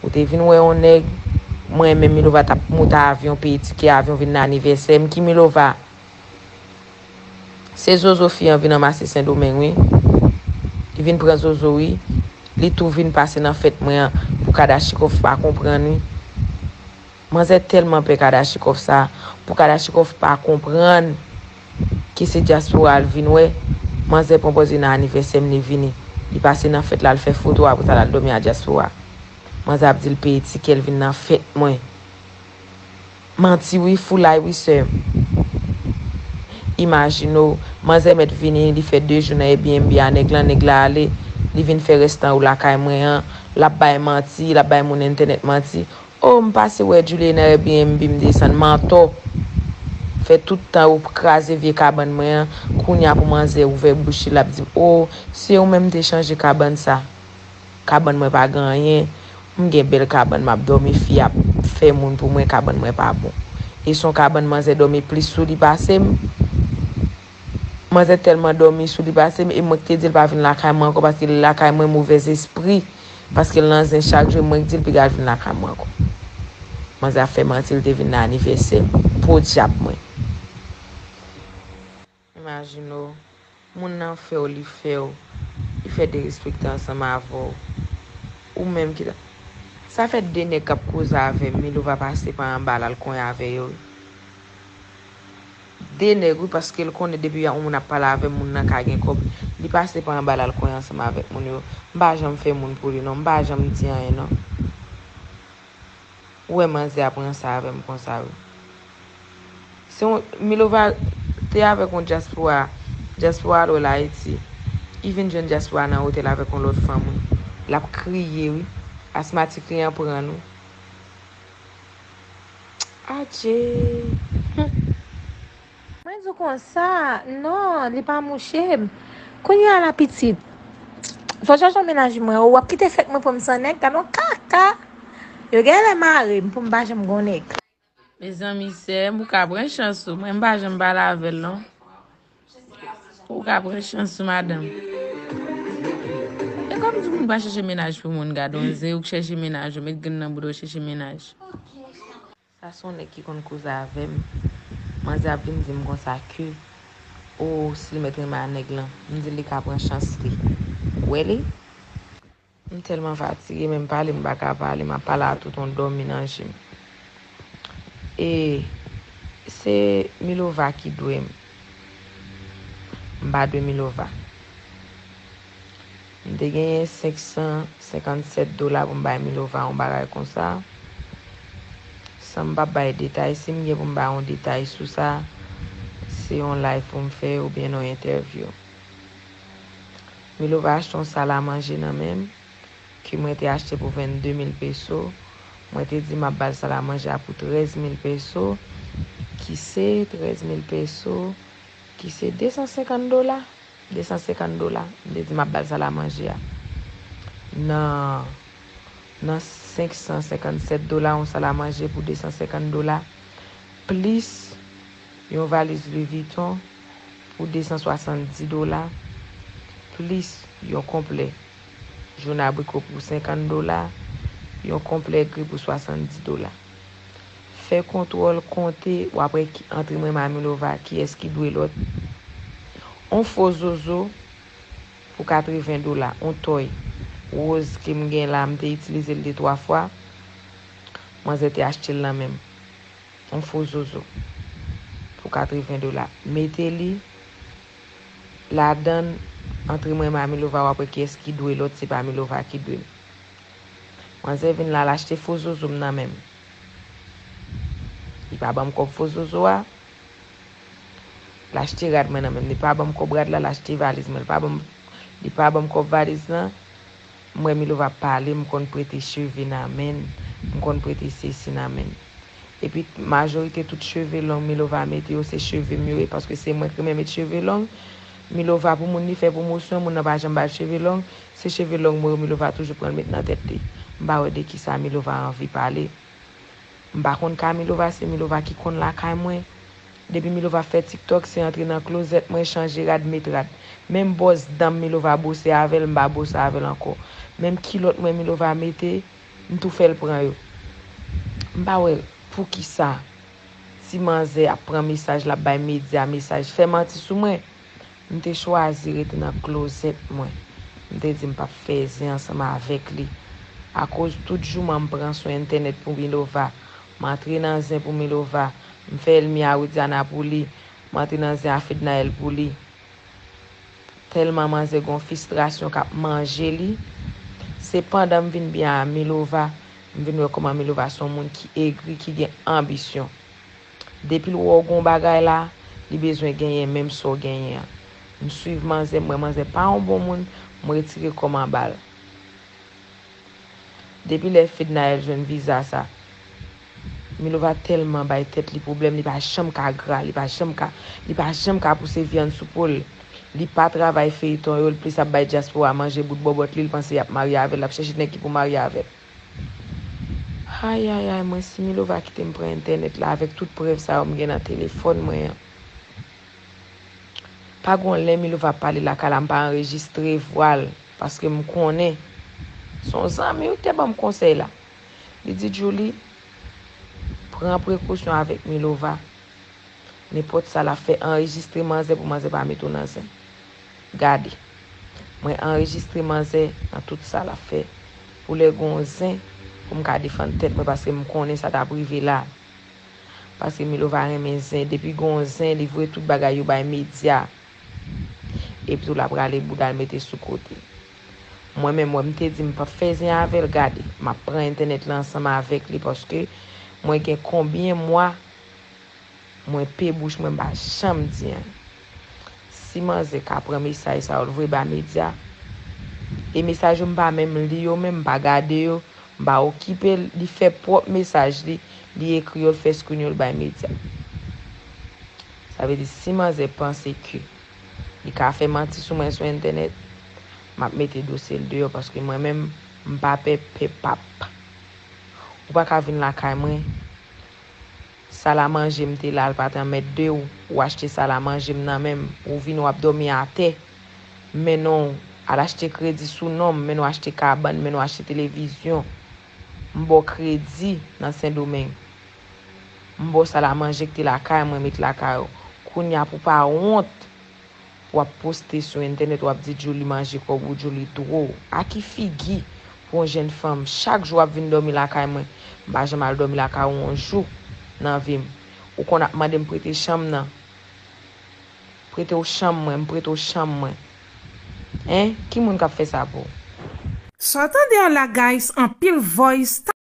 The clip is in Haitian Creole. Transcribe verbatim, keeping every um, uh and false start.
Ou te vin wè yon nèg, mwen menm Milova t ap moute avyon, peye tikè avyon vin nan anivèsè m. Ki Milova? Se zozo fi an vin anmase Sendomeng, wi. Li vin pran zozo, wi. Li tou vin pase nan fèt mwen an pou Kadachikòf pa konprann, wi. Manzè tèlman pè Kadachikòf sa, pou Kadachikòf pa konprann ke se dyaspora l vin wè. Manzè pran pòz li nan anivèsè m, li vini. Li pase nan fèt la, l fè foto, apre sa l al dòmi a dyaspora. Manzè ap di l peye tikè l vin nan fèt mwen. Manti wi, foulay wi sè m. Imajine w, manzè mèt vini, li fè de jou nan Airbnb a nèg lan, nèg la ale, li vin fè rès tan ou lakay mwen an, l ap bay manti, l ap bay moun entènèt manti. O, m pase wè Julie nan Airbnb, m desann, mantò. Fè tout tan ou kraze vye kabann mwen an, kounye a pou manzè ouvè bouch li, l ap di m, o, se ou menm te chanje kabann sa. Kabann mwen pa gen anyen. M gen bèl kabann, m ap dòmi, fi ap fè moun pou mwen, kabann mwen pa bon. E se yon kabann manzè dòmi plis sou li pase m. Manzè tèlman dòmi sou li pase m, e mwen ki te di l pa vin lakay mwen ankò, paske li lakay mwen movèzespri, paske l nan zen chak jou, e mwen ki di l piga l vin lakay mwen ankò. Manzè ap fè manti, l te vin nan anivèsè m. Podyab mwen. Imajine w, moun nan fè w, li fè w, li fè derespekte ansanm avè w. Ou menm ki ta, sa fè de nèg k ap koze avè m, Milova pase pa anba l al konyen avè yo. De nèg, wi, paske l konnen depi yon moun ap pale avè m, moun nan ka gen kòb. Li pase pa anba l al konyen ansanm avèk moun yo. M pa janm fè moun pou li, non. M pa janm di anyen, non. Ou wè manzè a pran sa avè m konsa, wi. Se yon, Milova te avèk yon dyaspora, dyaspora lòl Ayiti. Li vin jwenn dyaspora nan otèl avèk yon lòt fanm, wi. L ap kriye, wi. Asmatik li an pran l, wi. Adje. Mwen di w konsa, non, li pa mouche m. Kounye a la pitit, fò w chache yon mennaj mwen, w ap kite fèt mwen pou m san nèg, gad yon kaka. Yo genlè mare m pou m pa janm gon nèg. Mezanmi, sè m, ou ka pran chans ou. Mwen, m pa janm pale avè l, non. Ou ka pran chans ou, madanm. E kòm di moun pa chèche mennaj pou moun, gad on zen, ou k chèche mennaj, ou met grenn nan bouda, ou chèche mennaj. Sa se yon nèg ki konn koze avè m. Manzè ap vin di m konsa ke, o, si l mèt renmen a nèg lan, m di l li ka pran chans li. Ou wè li? M tèlman fatige, menm pale m pa ka pale, m ap pale a tout yon dòmi nan je m. E se Milova ki dwe m. M pa dwe Milova. M te genyen senk san senkannsèt dola pou m bay Milova, yon bagay konsa. San m p ap bay detay, si m gen pou m bay yon detay sou sa, se yon live pou m fè oubyen yon entèvyou. Milova achte yon sal a manje nan men m, ke mwen te achte pou vennde mil peso. Mwen te di m ap ba l sal a manje a pou trèz mil peso, ki se trèz mil peso, ki se de san senkant dola. De san senkant dola. M te di m ap ba l sal a manje a. Nan, nan senk san senkannsèt dola, yon sal a manje pou de san senkant dola, plis yon valiz Louis Vuitton pou de san swasanndis dola, plis yon konplè jòn abriko pou senkant dola, yon konplè gri pou swasanndis dola. Fè kontwòl, konte, w ap wè ki, antre mwen menm a Milova, kiyès ki dwe lòt. On fo zozo pou katreven dola, on tòy woz ke m gen la, m te itilize l de twa fwa. Manzè te achte l nan men m. On fo zozo pou katreven dola. Mete li ladan l, antre mwen menm a Milova, w ap wè kiyès ki dwe lòt, se pa Milova ki dwe m. Manzè vin la, l achte fo zozo m nan men m. Li pa ban m kòb fo zozo a. L achte rad mwen nan men m. Li pa ban m kòb rad la, l achte valiz mwen. Li pa ban m, li pa ban m kòb valiz lan. M wè Milova ap pale, m konn prete cheve nan men l, m konn prete sesi nan men l. Epi majorite tout cheve long Milova mete yo, se cheve m yo ye, paske se mwen k renmen met cheve long. Milova pou moun li fè pwomosyon, moun nan pa janm ba l cheve long, se cheve long mwen yo Milova toujou pran l met nan tèt li. M pa wè de kisa Milova anvi pale. M pa konn ka Milova, se Milova ki konn lakay mwen. Depi Milova fè TikTok, se antre nan klozèt mwen, chanje rad, met rad. Menm bwòs dan m Milova bwose avè l, m pa bwose avè l ankò. Menm kilòt mwen Milova mete, M tou fè l pran yo. M pa wè poukisa ti manzè ap pran mesaj, l ap bay medya mesaj, fè manti sou mwen. M te chwazi rete nan klozèt mwen. M te di m p ap fè zen ansanm avèk li. Akoz tout jouman m pran sou entènèt pou Milova, m antre nan zen pou Milova, m fè ènmi a Widiana pou li, m antre nan zen a Fednaelle pou li. Tèlman manzè gon fistrasyon k ap manje li. Se pandan m vin byen a Milova, m vin wè kòman Milova se yon moun ki egri, ki gen anbisyon. Depi l wè w gon bagay la, li bezwen genyen menm sa w genyen an. M swiv manzè, m wè manzè pa yon bon moun, m retire kò m anba l. Depi lè Fednaelle jwenn viza sa, Milova tèlman bay tèt li pwoblèm, li pa janm ka gra, li pa janm ka, li pa janm ka pouse vyann sou po l. Li pa travay feyton yo, l plis ap bay dyaspora manje bout bòbòt li, l panse y ap marye avè l, l ap chèche nèg ki pou marye avè l. Ayayay, mwen si Milova kite m pran entènèt la avèk tout prèv sa yo m gen nan telefòn mwen an. Pa gon lè Milova ap pale lakay la, m pa anrejistre vwa l, paske m konnen. Se yon zanmi wi ki te ban m konsèy la. Li di, Djouly, pran prekosyon avèk Milova. Nenpòt sa l ap fè, anrejistre manzè pou manzè pa mete w nan zen. Gade. Mwen anrejistre manzè nan tout sa l ap fè. Pou lè gon zen, pou m ka defann tèt mwen, paske m konnen sa t ap rive la. Paske Milova renmen zen. Depi gon zen, li voye tout bagay yo bay medya. Epi tou, l ap rale bouda l mete sou kote. Mwen menm, wè m te di m p ap fè zen avè l, gade, m ap pran entènèt la ansanm avèk li, paske mwen gen konbyen mwa mwen pe bouch mwen, m pa janm di anyen. Si manzè ka pran mesaj sa yo, l voye ba medya, e mesaj yo m pa menm li yo menm, m pa gade yo, m pa okipe l, li fè pwòp mesaj li, li ekri yo, l fè screen yo, l bay medya. Sa vle di, si manzè panse ke li ka fè manti sou mwen sou entènèt, m ap mete dosye l deyò, paske mwen menm, m pa pè, pè p ap. Ou pa ka vin lakay mwen, sal a manje m te la, l pa t anmède w, ou achte sal a manje m nan men m, ou vin w ap dòmi atè, m mennen w al achte kredi sou non m, m mennen w achte kabann, m mennen w achte televizyon. M ba w kredi nan Sendomeng. M ba w sal a manje k te lakay mwen, met lakay ou. Kounye a pou w pa wont, w ap poste sou entènèt, w ap di Djouly manje kòb ou, Djouly dwòl. A ki figi pou yon jèn fanm, chak jou w ap vin dòmi lakay mwen, m pa janm al dòmi lakay ou yon jou nan vi m. Ou konn ap mande m prete chanm nan. Prete w chanm mwen, m prete w chanm mwen. Hein? Ki moun k ap fè sa pou w? Sa w tande an la guys, anpil voice,